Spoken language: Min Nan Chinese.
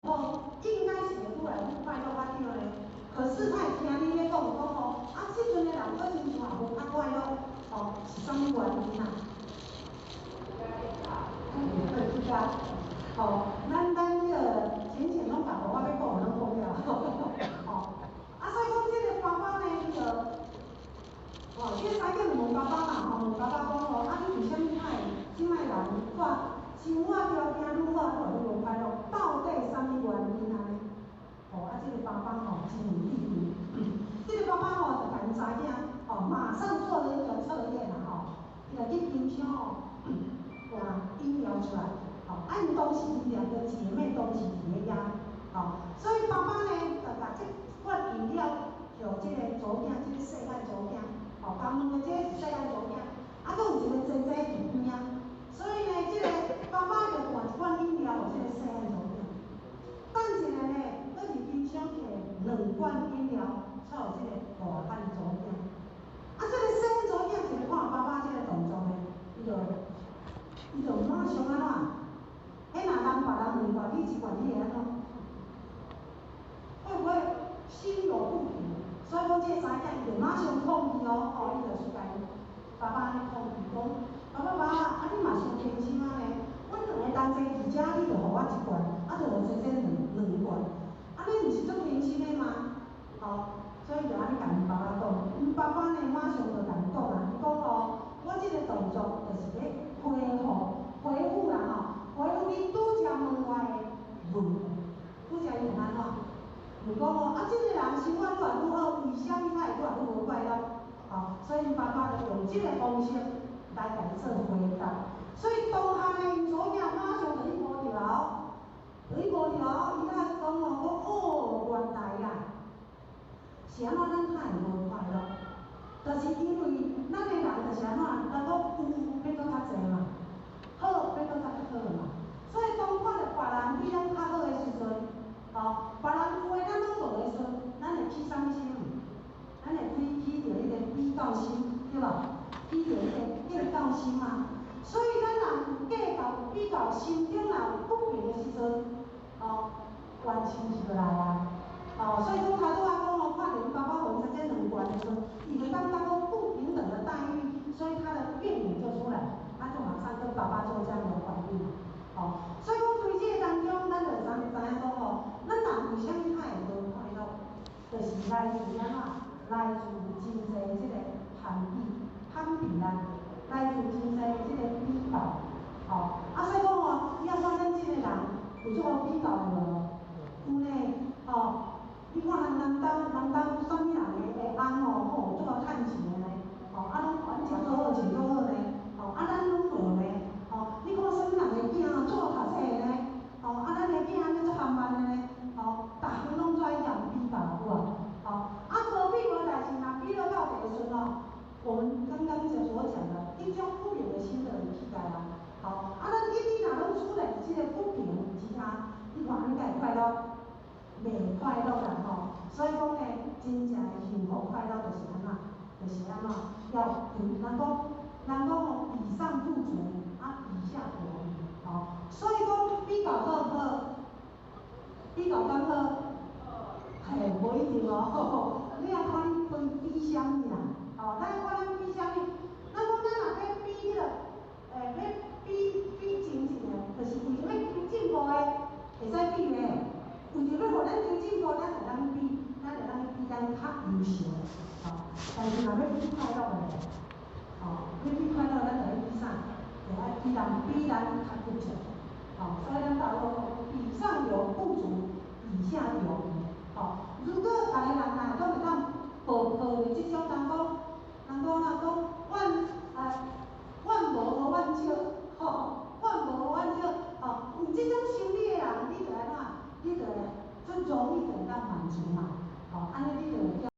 好，應該是會愈來愈快樂較對呢。可是他會聽你咧講講吼，啊，這陣的人閣親像也無較快樂，吼，是啥物原因啊？對啊，吼，咱彼個淺淺攏共我欲講的攏講了，吼，啊，所以講這個爸爸呢，伊就，吼，這個查囝就問爸爸嘛，吼，問爸爸講吼，啊，你為啥物會這擺人看生活條件愈好，愈來愈無快樂？到底啥物原因按呢？吼，啊，這個爸爸吼真有智慧，這個爸爸吼就共𪜶查囝吼，馬上做了一個測驗啦吼，伊就去冰箱吼換飲料出來，吼，啊，𪜶當時𪜶兩個姐妹都是佇咧遐，吼，所以爸爸呢就共這罐飲料予這個查某囝，這個細漢查某囝，吼，共問的這個是細漢查某囝，啊，閣有一個姐姐佇邊仔，所以呢，這個爸爸就換一罐飲料予這個細漢查某囝。等一下呢，閣佇冰箱摕兩罐飲料，帶予這個大漢查某囝。啊，這個細漢查某囝一看爸爸這個動作呢，伊就馬上按怎？彼若人別人兩罐，你一罐，你會按怎？會不會心有不平？所以講這個查囝伊就馬上抗議哦，吼，伊就去共爸爸按呢抗議講：爸爸爸爸，啊你嘛傷偏心啊呢？阮兩个同齊佇遮，你就予我一罐，啊就予姐姐兩罐，啊你毋是足偏心的嗎？吼，所以就按呢共𪜶爸爸講，𪜶爸爸呢馬上就共𪜶講啊，伊講吼，我這個動作就是咧回復啦吼，回復你拄才問我的問題，拄才伊問按怎？問講吼，啊這個人生活愈來愈好，為啥物他會愈來愈無快樂？吼，所以𪜶爸爸就用這個方式來共伊做回答。所以當下呢，𪜶查某囝馬上就去悟著哦，就去悟著哦，伊才講吼，講哦，原來啦，是按怎咱較會無快樂？就是因為咱的人就是按怎，人講有欲閣較濟嘛，好欲閣較較好嘛。所以當看著別人比咱較好的時陣，吼，別人有的咱攏無的時陣，咱會起啥物心？咱會起著彼個比較心，對無？起著彼個計較心嘛。所以咱若有計較、有比較，心中若有不平的時陣，吼，怨情就來啊。哦，所以講頭拄仔講吼，看著𪜶爸爸予𪜶這兩罐的時陣，伊就感覺講不平等的待遇，所以他的怨念就出來，他就馬上跟爸爸做這樣的反應。哦，所以講對這個當中，咱就知影講吼，咱人為啥物較會無快樂，就是來自按怎？來自真濟這個攀比、攀比啦，來自真濟這個比較。吼，啊，所以講吼，你看咱這個人有這個比較的無？有呢，吼。你看人人兜啥物人的翁吼，吼足夠趁錢的呢，吼，啊攏阮食足好，穿足好呢，吼，啊咱攏無呢，吼，你看啥物人的囝足夠讀冊的呢，吼，啊咱的囝按呢足含慢的呢，吼，逐項攏做愛嫌比較有無？吼，啊無比無代誌，若比落到底的時陣吼，我們剛剛所講的，彼種不平的心就會起來啊，吼，啊咱一直若攏處在這個不平之下，你看按呢敢會快樂？袂快樂啦吼，所以講呢，真正的幸福快樂就是按怎？就是按怎？要人講吼，比上不足，啊比下有餘，吼。所以講比較好毋好？比較敢好？嘿，無一定哦。你愛看你比啥物啦，吼，咱看咱比啥物？咱講咱若欲比彼個，欲比精進的，就是為著欲求進步的，會使比袂？為著欲予咱求進步，咱就通比，咱就通比咱較優秀的，吼。但是若欲比快樂的，吼，欲比快樂，咱就愛比啥？就愛比人比咱較不足，吼。所以咱大家講，比上有不足，比下有餘，吼。如果逐個人若攏會當抱著這種人講怨無無怨少，吼，怨無怨少，吼，有這種心理的人，你就按怎？你就會足容易就會當滿足嘛，吼，按呢你就會。